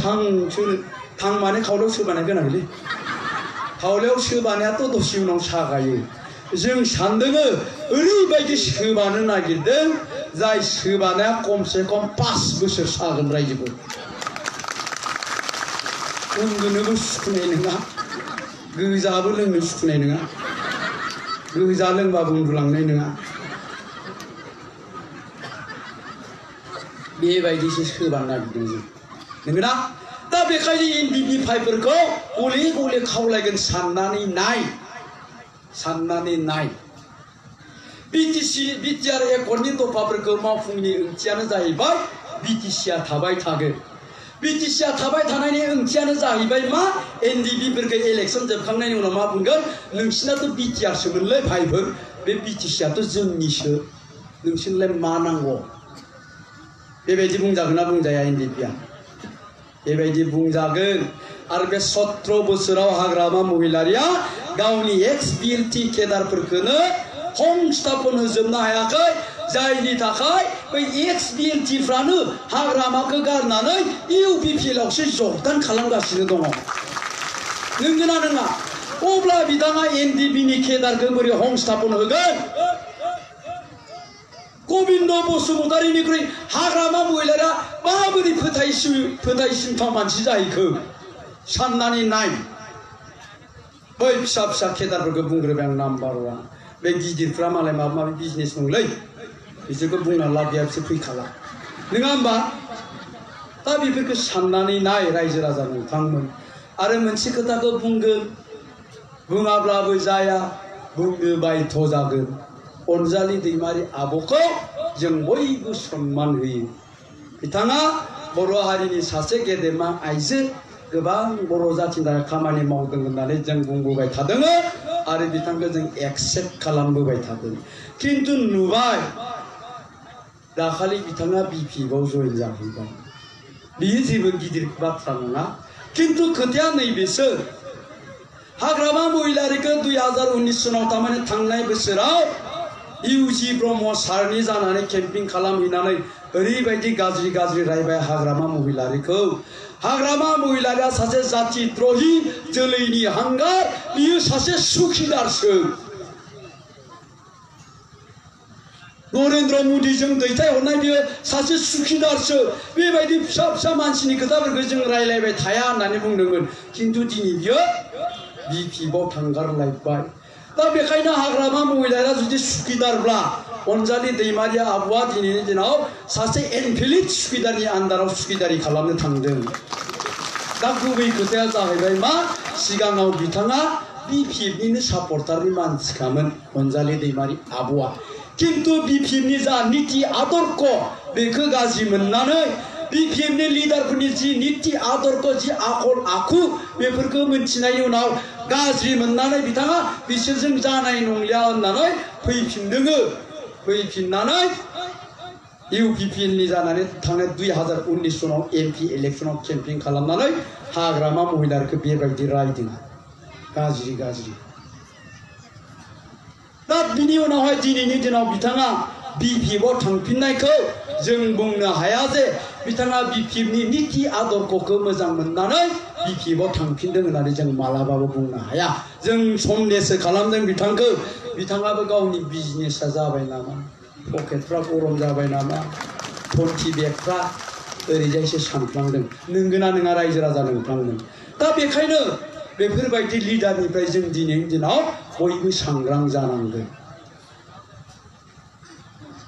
थां माने खावलायाव सोबानाय गोनांलै खावलायाव सोबानायाथ' दसे उनाव सागायो जों सानदोङो ओरैबायदि सोबानो नागिरदों जाय सोबानाया खमसे खम 5 बोसोर सागोन रायजोखौ उन्दुनोबो सुखुनाय नङा गोजाबो लोंनो सुखुनाय नङा गोजा लोंबाबो उन्दुलांनाय नङा बेबायदिसो सोबानो नागिरदों जों नंगौना दा बेखायनो एनडिपि फाइफोरखौ गले गले खावलायगोन साननानै नाय बिटिआर एकर्डनि दफाफोरखौ मावफुंनि ओंथियानो जाहैबाय बिटिसिआ थाबाय थागोन बिटिसिआ थाबाय थानायनि ओंथियानो जाहैबाय मा एनडिपिफोरखौ इलेक्सन जोबखांनायनि उनाव मा बुंगोन नोंसिनाथ' बिटिआरसोमोनलै भाइफोर बे बिटिसिआथ' जोंनिसो नोंसिनलाय मा नांगौ बेबायदि बुंजागोन ना बुंजाया एनडिपिआ बेबायदि बुंजागोन आरो बे 17 बोसोराव हाग्रामा महिलारिया गावनि एक्स बिएलटि केडारफोरखौनो संस्थापन होजोबनो हायाखै जायनि थाखाय बै एक्स बिएलटिफ्रानो हाग्रामाखौ गारनानै इउपिपिएलआवसो जगदान खालामगासिनो दङ नंगौना नङा अब्ला बिथाङा एनडिपिनि केडारखौ बोरै संस्थापन होगोन गबिन्द बसुमतारीनिख्रुइ हाग्रामा महिलारिया माबोरै फोथायसिनथाव मानसि जाहैखो साननानै नाय बै फिसा फिसा केडारफोरखौ बुंग्रोबाय आं नाम्बार 1 बे गिदिरफ्रा मालाय माबा माबि बिजनेस दंलै बिसोरखौ बुंना लाब गैया बिसोर फैखाला नङा होमबा दा बेफोरखौ साननानै नाय रायजो राजा नोंथांमोन आरो मोनसे खोथाखौ बुंगोन बुङाब्लाबो जाया बुंनो बायध' जागोन अनजालि दैमारि आब'खौ जों बयबो सन्मान होयो बिथाङा बर' हारिनि सासे गेदेमा आइजो गोबां बर' जाथिनि थाखाय खामानि मावदों होननानै जों बुंबोबाय थादों आरो बिथांखौ जों एक्सेप्ट खालामबोबाय थादों किन्तु नुबाय दाखालि बिथाङा बिपिएफआव जइन जाहैबाय बियो जेबो गिदिर बाथ्रा नङा किन्तु खोथाया नैबेसो हाग्रामा महिलारिखौ 2019 सनाव थारमाने थांनाय बोसोराव इउजि ब्रह्म सारनि जानानै केम्पिं खालामहैनानै ओरैबायदि गाज्रि रायबाय हाग्रामा महिलारिखौ हाग्रामा महिलारिया सासे जाति द्रही जोलैनि हांगार बियो सासे सुखिदारसो नरेन्द्र मदिजों दैथायहरनाय बियो सासे सुखिदारसो बेबायदि फिसा फिसा मानसिनि खोथाफोरखौ जों रायलायबाय थाया होननानै बुंदोंमोन किन्तु दिनै बियो बिपिएफआव थांगारलायबाय दा बेखायनो हाग्रामा महिलारिया जुदि सुखिदारब्ला अनजालि दैमारि आब'आ दिनैनि दिनाव सासे एनफिलिट सुखिदारनि आन्दाराव सुखिदारि खालामनो थांदों दा गुबै खोथाया जाहैबाय मा सिगाङाव बिथाङा बिपिएफनिनो सापर्टारनि मानसिखामोन अनजालि दैमारि आब'आ किन्तु बिपिएफनि जा नीति आदर्श बेखौ गाज्रि मोननानै बिपिएफनि लिडारफोरनि जि नीति आदर्श जि आखल आखु बेफोरखौ मिन्थिनायनि उनाव गाज्रि मोननानै बिथाङा बिसोरजों जानाय नंलिया होननानै फैफिननानै इउपिपिएलनि जानानै थांनाय 2019 सनाव एमपि इलेक्सनाव केम्पिं खालामनानै हाग्रामा महिलारिखौ बेबायदि रायदों गाज्रि दा बिनि उनावहाय दिनैनि दिनाव बिथाङा बिपिएफआव थांफिननायखौ जों बुंनो हाया जे बिथाङा बिपिएफनि नीति आदर्शखौ मोजां मोननानै बिपिएफआव थांफिनदों होननानै जों मालाबाबो बुंनो हाया जों सन्देहसो खालामदों बिथांखौ बिथाङाबो गावनि बिजनेसा जाबाय नामा पकेटफ्रा गरम जाबाय नामा टन्टि बेगफ्रा ओरैजायसो सानफ्लांदों नंगौना नङा रायजो राजा नोंथांमोन दा बेखायनो बेफोरबायदि लिडारनिफ्राय जों दिनैनि दिनाव बयबो सांग्रां जानांगोन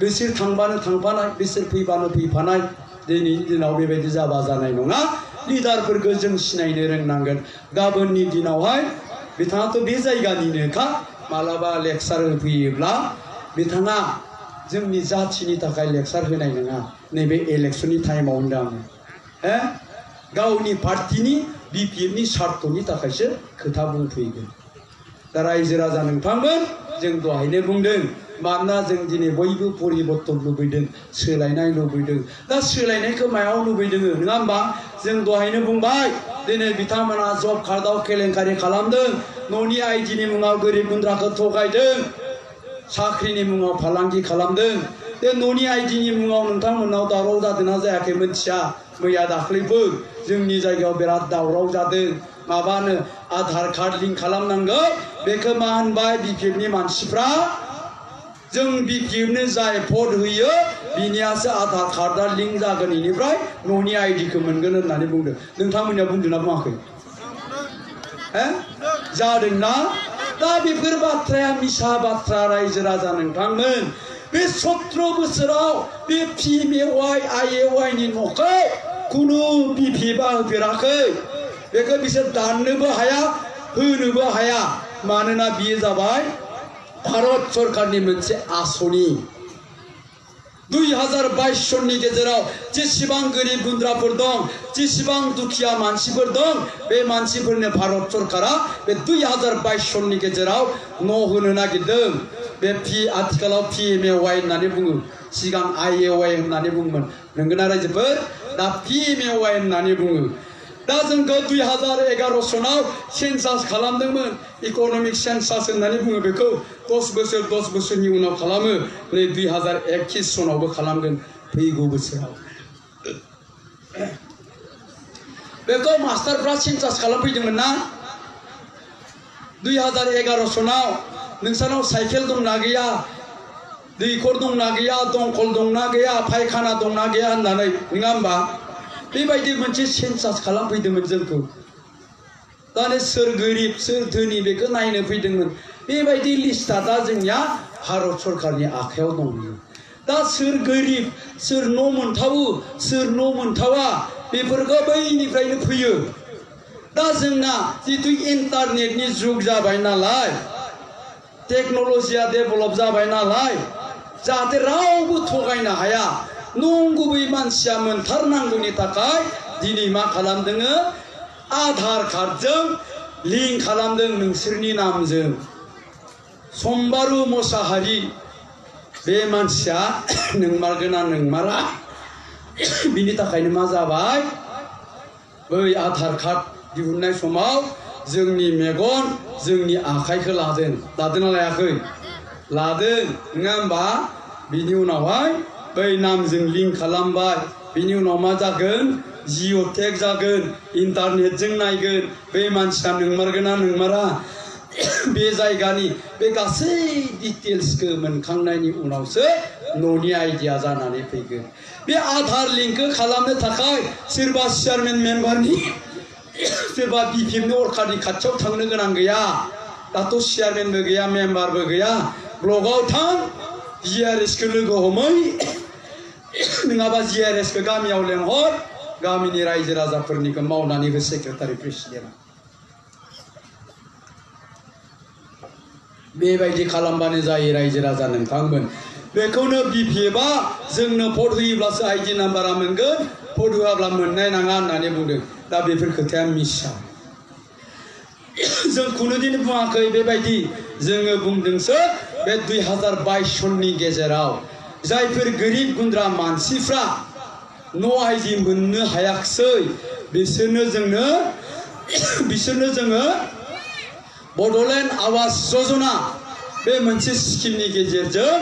बिसोर थांबानो थांफानाय बिसोर फैबानो फैफानाय दिनैनि दिनाव बेबायदि जाबा जानाय नङा लिडारफोरखौ जों सिनायनो रोंनांगोन गाबोननि दिनावहाय बिथाङाथ' बे जायगानिनोखा मालाबा लेक्सार होफैयोब्ला बिथाङा जोंनि जाथिनि थाखाय लेक्सार होनाय नङा नैबे इलेक्सननि टाइमाव होनदों आङो गावनि पार्टिनि बिपिएफनि स्वार्थनि थाखायसो खोथा बुंफैगोन दा रायजो राजा नोंथांमोन जों दहायनो बुंदों मानोना जों दिनै बयबो परिबर्तन लुबैदों सोलायनाय लुबैदों दा सोलायनायखौ मायाव लुबैदों नङा होमबा जों दहायनो बुंबाय दिनै बिथांमोना जब कार्डआव केलेंकारि खालामदों न'नि आइडिनि मुङाव गोरिब गुन्द्राखौ थगायदों साख्रिनि मुङाव फालांगि खालामदों बे न'नि आइडिनि मुङाव नोंथांमोनाव दावराव जादोंना जायाखै मिथिया मैया दाख्लैबो जोंनि जायगायाव बिराद दावराव जादों माबानो आधार कार्ड लिंक खालामनांगौ बेखौ मा होनबाय बिपिएफनि मानसिफ्रा जों बिपिएफनो जाय भट होयो बिनियासो आधार कार्डआ लिंक जागोन इनिफ्राय न'नि आइडिखौ मोनगोन होननानै बुंदों नोंथांमोनहा बुंदोंना बुङाखै जादोंना दा बेफोर बाथ्राया मिसा बाथ्रा रायजो राजा नोंथांमोन बे 17 बोसोराव बे पिएमएवाइ आइएवाइनि न'खौ खुनु बिपिएफआ होफेराखै बेखौ बिसोर दाननोबो हाया होनोबो हाया मानोना बियो जाबाय भारत सरकारनि मोनसे आसनि 2022 सननि गेजेराव जेसेबां गोरिब गुन्द्राफोर दं जेसेबां दुखिया मानसिफोर दं बे मानसिफोरनो भारत सरकारा बे 2022 सननि गेजेराव न' होनो नागिरदों बे आथिखालाव पिएमएवाइ होननानै बुङो सिगां आइएवाइ होननानै बुङोमोन नंगौना रायजोफोर दा पिएमएवाइ होननानै बुङो दा जोंखौ 2011 सनाव सेन्सास खालामदोंमोन इक'नमिक सेन्सास होननानै बुङो बेखौ 10 बोसोरनि उनाव खालामो नै 2021 सनावबो खालामगोन फैगौ बोसोराव बेखौ मास्टारफ्रा सेन्सास खालामफैदोंमोन ना 2011 सनाव नोंसानाव साइकेल दंना गैया दैखर दंना गैया दंखल दंना गैया फायखाना दंना गैया होननानै नङा होमबा बेबायदि मोनसे सेन्सास खालामफैदोंमोन जोंखौ दाने सोर गोरिब सोर धोनि बेखौ नायनो फैदोंमोन बेबायदि लिस्टआ दा जोंनिया भारत सरकारनि आखायाव दं दा सोर गोरिब सोर न' मोनथावो सोर न' मोनथावा बेफोरखौ बैनिफ्रायनो फैयो दा जोंना जितु इन्टारनेटनि जुग जाबाय नालाय टेक्न'लजिया डेभेलप जाबाय नालाय जाहाथे रावबो थगायनो हाया नंगुबै मानसिया मोनथारनांगौनि थाखाय दिनै मा खालामदों आधार कार्डजों लिंक खालामदों नोंसोरनि नामजों सम्बारु मोसाहारि बे मानसिया नोंमारगोना नोंमारा बिनि थाखायनो मा जाबाय बै आधार कार्ड दिहुननाय समाव जोंनि मेगन जोंनि आखाइखौ लादोंना लायाखै लादों नङा होमबा बिनि उनावहाय बै नामजों लिंक खालामबाय बिनि उनाव मा जागोन जिअ टेग जागोन इन्टारनेटजों नायगोन बे मानसिया नोंमारगोना नोंमारा बे जायगानि बे गासै डिटेल्सखौ मोनखांनायनि उनावसो न'नि आइडिया जानानै फैगोन बे आधार लिंकखौ खालामनो थाखाय सोरबा चेयारमेन मेम्बारनि सोरबा बिपिएफनि अरखारनि खाथियाव थांनो गोनां गैया दाथ' चेयारमेनबो गैया मेम्बारबो गैया ब्लकआव थां जिआरएसखौ लोगो हमै नङाबा जिआरएसखौ गामियाव लेंहर गामिनि रायजो राजाफोरनिखौ मावनानै हो सेक्रेटारि प्रेसिडेन्ट बेबायदि खालामबानो जायो रायजो राजा नोंथांमोन बेखौनो बिपिएफआ जोंनो भट होयोब्लासो आइडि नाम्बारा मोनगोन भट होआब्ला मोननाय नङा होननानै बुंदों दा बेफोर खोथाया मिसा जों खुनुदिन बुङाखै बेबायदि जोङो बुंदोंसो बे 2022 सननि गेजेराव जायफोर गोरिब गुन्द्रा मानसिफ्रा न' आइडि मोननो हायाखिसै बिसोरनो जोङो बड'लेण्ड आवास यजना बे मोनसे स्किमनि गेजेरजों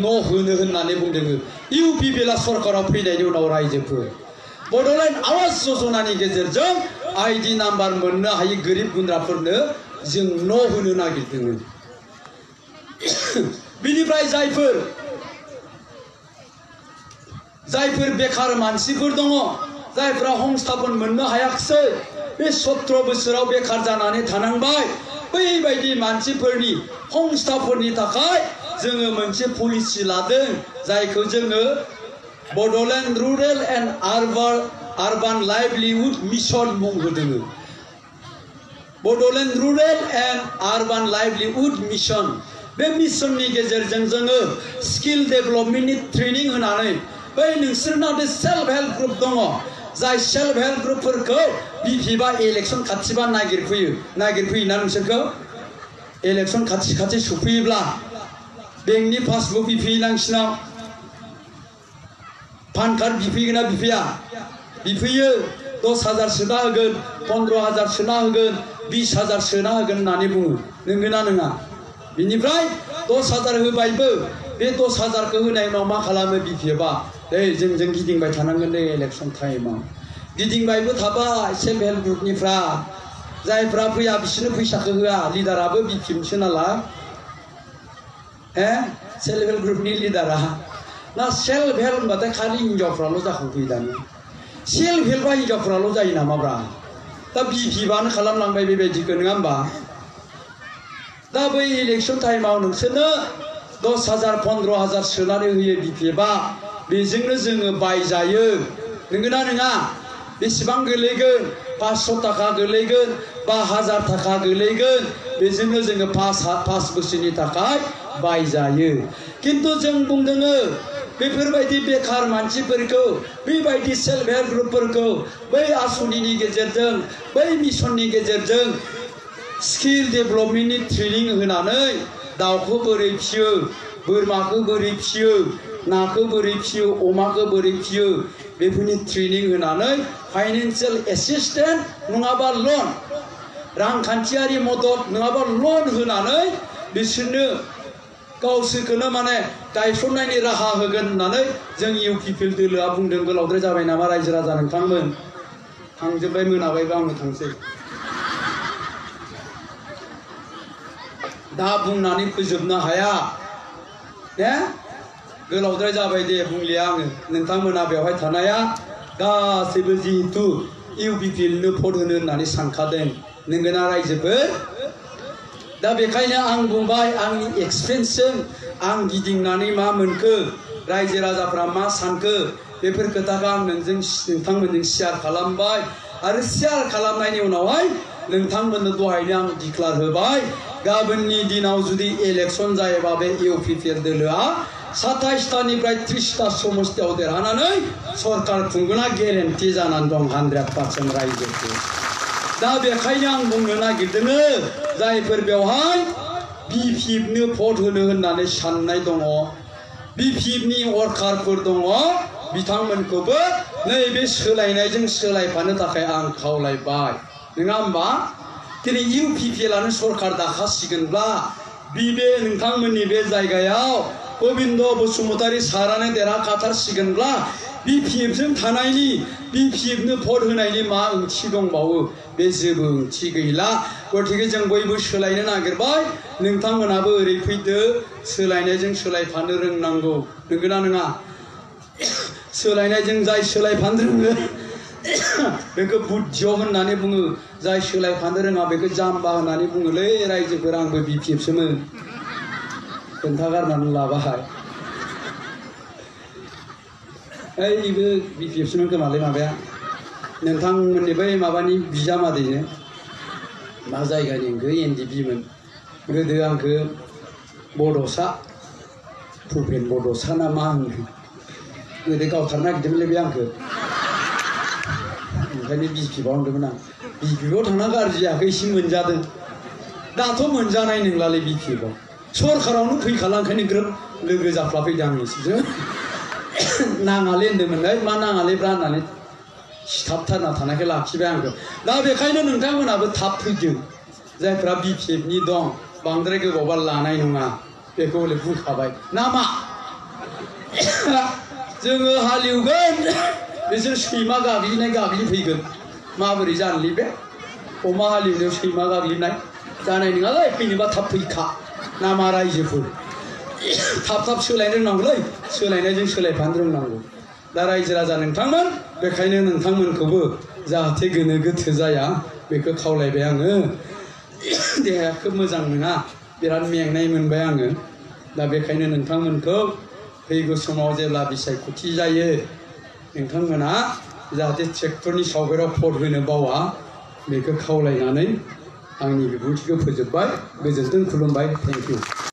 न' होनो होननानै बुंदों इउपिपिएलआ सरकाराव फैनायनि उनाव रायजोफोर बड'लेण्ड आवास यजनानि गेजेरजों आइडि नाम्बार मोननो हायै गोरिब गुन्द्राफोरनो जों न' होनो नागिरदों बिनिफ्राय जायफोर बेकार मानसिफोर दङ जायफ्रा हमस्थापन मोननो हायाखिसै बे 17 बोसोराव बेकार जानानै थानांबाय बैबायदि मानसिफोरनि हमस्थापननि थाखाय जोङो मोनसे पलिसि लादों जायखौ जोङो Bodoland rural and urban livelihood mission मुं होदों Bodoland rural and urban livelihood Mission Bay मिशननि गेजेरजों जोङो स्किल डेभेलपमेन्टनि ट्रेनिं होनानै बै नोंसोरना बे सेल्फ हेल्प ग्रुप दङ जाय सेल्फ हेल्प ग्रुपफोरखौ बिपिएफआ इलेक्सन खाथिबा नागिरफैयोना नोंसोरखौ इलेक्सन खाथि सफैयोब्ला बेंकनि पासबुक बिफैयो नोंसिनाव पान कार्ड बिफैगोना बिफैया बिफैयो 10,000 सोना होगोन 15,000 सोना होगोन 20,000 सोना होगोन होननानै बुङो नंगौना नङा बिनिफ्राय 10,000 होबायबो बे 10,000खौ होनाय उनाव मा खालामो बिपिएफआ जों गिदिंबाय थानांगोन इलेक्सन टाइमाव गिदिंबायबो थाबाय सेल्फ हेल्प ग्रुपनिफ्रा जायफ्रा फैया बिसोरनो फैसाखौ होआ लिडाराबो बिपिएमसो नालाय सेल्फ हेल्प ग्रुपनि लिडारा ना सेल्फ हेल्प होनबाथाय खालि हिनजावफ्राल' जाखांफैयो दानिया सेल्फ हेल्पआ हिनजावफ्राल' जायो नामाब्रा दा बिपिएफआनो खालामलांबाय बेबायदिखौ नङा होमबा दा बै इलेक्सन टाइमाव नोंसोरनो 10,000 15,000 सोनानै होयो बिपिएफआ बेजोंनो जोङो बायजायो नंगौना नङा बेसेबां गोलैगोन 500 थाखा गोलैगोन बा 1000 थाखा गोलैगोन बेजोंनो जोङो 5 बोसोरनि थाखाय बायजायो किन्तु जों बुंदोङो बेफोरबायदि बेकार मानसिफोरखौ बेबायदि सेल्फ हेल्प ग्रुपफोरखौ बै आसनिनि गेजेरजों बै मिशननि गेजेरजों स्किल डेभेलपमेन्टनि ट्रेनिं होनानै दाउखौ बोरै फियो बोरमाखौ बोरै फियो नाखौ बोरै फियो अमाखौ बोरै फियो बेफोरनि ट्रेनिं होनानै फाइनान्सियेल एसिस्टेन्ट नङाबा लन रांखान्थियारि मदद नङाबा लन होनानै बिसोरनो गावसोरखौनो माने गायसननायनि राहा होगोन होननानै जों इउपिपिएल दोलोआ बुंदों गोलावद्राय जाबाय नामा रायजो राजा नोंथांमोन थांजोब्बाय मोनाबायबा आंनो थांसै दा बुंनानै फोजोबनो हाया ने गोलावद्राय जाबाय दे बुंलिया आङो नोंथांमोना बेवहाय थानाया गासैबो जिहेतु इउपिपिएलनो भट होनो होननानै सानखादों नोंगोना रायजोफोर दा बेखायनो आं बुंबाय आंनि एक्सपिरियेन्सजों आं गिदिंनानै मा मोनखो रायजो राजाफ्रा मा सानखो बेफोर खोथाखौ आं नोंथांमोनजों शेयार खालामबाय आरो शेयार खालामनायनि उनावहाय नोंथांमोननो दहायनो आं डिक्लार होबाय गाबोननि दिनाव जुदि इलेक्सन जायोबा बे इउपिपिएल दोलोआ 27टानिफ्राय 30टा समस्तियाव देरहानानै सरकार खुंगोना गेरेन्टि जानानै दं 100% रायजोखौ दा बेखायनो आं बुंनो नागिरदों जायफोर बेवहाय बिपिएफनो भट होनो होननानै साननाय दङ बिपिएफनि वर्कारफोर दङ बिथांमोनखौबो नैबे सोलायनायजों सोलायफानो थाखाय आं खावलायबाय नङा होमबा दिनै इउपिपिएलआनो सरकार दाखासिगोनब्ला बे नोंथांमोननि बे जायगायाव गबिन्द बसुमतारी सारानो देरहाखाथारसिगोनब्ला बिपिएफजों थानायनि बिपिएफनो भट होनायनि मा ओंथि दंबावो बे जेबो ओंथि गैला गतिके जों बयबो सोलायनो नागिरबाय नोंथांमोनाबो ओरै फैदो सोलायनायजों सोलायफानो रोंनांगौ नंगौना नङा सोलायनायजों जाय सोलायफानो रोङो बेखौ बुद्धिय होननानै बुङो जाय सोलायफानो रोङा बेखौ जाम्बा होननानै बुङोलै रायजोफोर आंबो बिपिएफसोमोन खोन्थागारनानै लाबाय ओइबो बिपिएफसोमोन खोमालै माबाया नोंथांमोननि बै माबानि बिजामादैनो मा जायगानि आंखौ एनडिपिमोन गोदो आंखौ बड'सा भुपेन बड'सा ना मा होनो गोदो गावथारनो नागिरदोंमोनलै बे आंखौ ओंखायनो बिपिएफआव होनदोंमोन आं बिपिएफआव थांना गाज्रि जायाखै एसे मोनजादों दाथ' मोनजानाय नंलालै बिपिएफआव सरकारावनो फैखाला ओंखायनो ग्रोब लोगो जाफ्लाफैदों आं एसेजों नाङालै होनदोंमोनलाय मा नाङालैब्रा होननानै सिथाबथारना थानायखाय लाखिबाय आंखौ दा बेखायनो नोंथांमोनाबो थाब फैदो जायफ्रा बिपिएफनि दं बांद्राय गोबावबा लानाय नङा बेखौ हले बुंखाबाय ना मा जोङो हालेवगोन बिसोर सैमा गाग्लिफैगोन माबोरै जानोलै बे अमा हालेवनायाव सैमा गाग्लिनाय जानाय नङालै फैनोबा थाब फैखा नामा रायजोफोर थाब सोलायनो रोंनांगौलै सोलायनायजों सोलायफानो रोंनांगौ दा रायजो राजा नोंथांमोन बेखायनो नोंथांमोनखौबो जाहाथे गोनो गोथो जाया बेखौ खावलायबाय आङो देहाया खोब मोजां नङा बिराद मेंनाय मोनबाय आङो दा बेखायनो नोंथांमोनखौ फैगौ समाव जेब्ला बिसायख'थि जायो नोंथांमोना जाहाथे ट्रेक्टरनि सावगारियाव भट होनो बावा बेखौ खावलायनानै आंनि बिबुंथिखौ फोजोबबाय गोजोन्थों खुलुमबाय थेंक इउ